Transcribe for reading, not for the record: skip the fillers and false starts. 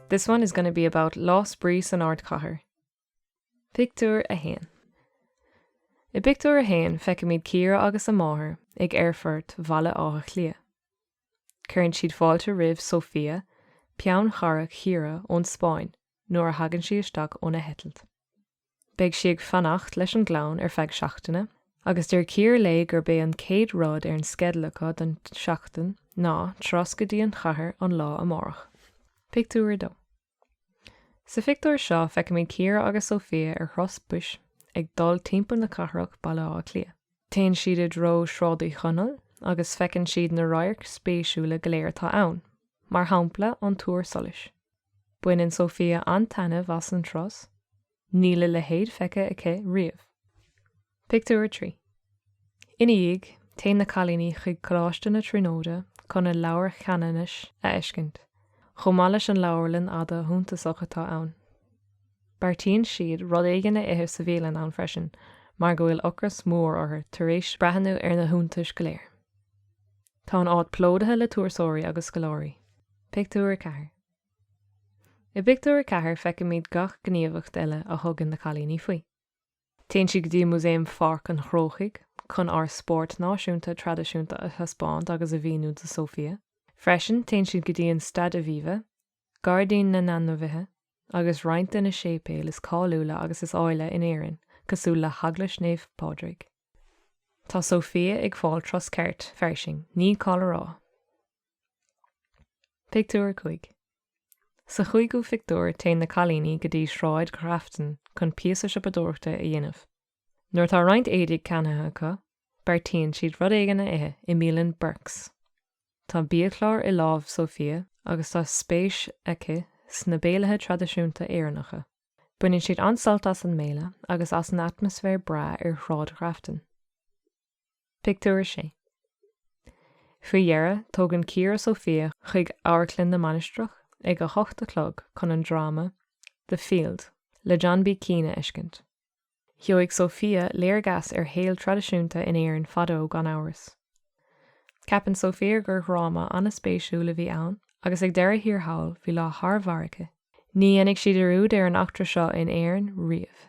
This one is gonna be about Lá Spraoi san Ardchathair. Pictiúr 1 I bpictiúr a haon feicimid Ciara agus a máthair ag aerfort Bhaile Átha Cliath. Cuireann siad fáilte roimh Sofia, peannchara Chiara ón Spáinn, nuair a thagann sí isteach óna heitilt. Beidh sí ag fanacht leis an gclann ar feadh seachtaine agus deir Ciara léi gurb é an chéad rud ar an sceideal acu don tseachtain ná turas go dtí an chathair an lá amárach. Pictiúr 2 Sa phictiúr seo feicimid Ciara agus Sofia ar thuras bus ag dul timpeall na cathrach Baile Átha Cliath. Téann siad i dtreo Sráid Uí Chonaill agus feiceann siad na radhairc spéisiúla go léir atá ann, mar shampla an Túr Solais. Baineann Sofia an-taitneamh as an turas. Níl a leithéid feicthe aici riamh. Pictiúr 3 Ina dhiaidh, téann na cailíní chuig Coláiste na Tríonóide chun a leabhar Cheanannais a fheiscint, chomh maith leis an leabharlann fhada shuntasach atá ann. Beartaíonn siad rud éigin a ithe sa bhialann ann freisin mar go bhfuil ocras mór orthu tar éis breathnú ar na hiontais go léir. Tá an áit plódaithe le turasóirí agus scoláirí. Pictiúr 4 I bpictiúr a 4 feicimid gach gníomhaíocht eile a thugann na cailíní faoi. Téann siad go dtí Músaem Pháirc an Chrócaigh chun ár spórt náisiúnta traidisiúnta a thaispeáint agus a mhíniú do Sofia. Freisin téann siad go dtí an Staid Aviva, Gairdín na nAinmhithe agus roinnt de na séipéil is cáiliúla agus is áille in Éirinn cosúil le hEaglais Naomh Pádraig. Tá Sofia ag fáil turas ceart fairsing, ní call a rá. Pictiúr 5 Sa chúigiú phictiúr téann na cailíní go dtí Sráid Ghrafton chun píosa siopadóireachta a dhéanamh. Nuair atá roinnt éadaigh ceannaithe acu, beartaíonn siad rud éigin a ithe i mbialann Burke's. Tá biachlár i lámh Sofia agus tá spéis aici sna béilithe traidisiúnta Éireannacha. Baineann siad an-sult as an mbéile agus as an atmaisféar breá ar Shráid Ghrafton. Pictiúr 6 Faoi dheireadh, tógann Ciara Sofia chuig Amharclann na Mainistreach ag a hocht a chlog chun an dráma The Field le John B. Keane a fheiscint. Gheobhaidh Sofia léargas ar shaol traidisiúnta in Éirinn fadó gan amhras. Ceapann Sofia gur dhráma an-spéisiúil a bhí ann agus ag deireadh thiar thall bhí lá thar barr aici. Ní dhéanfaidh sí dearúd ar an eachtra seo in Éirinn riamh.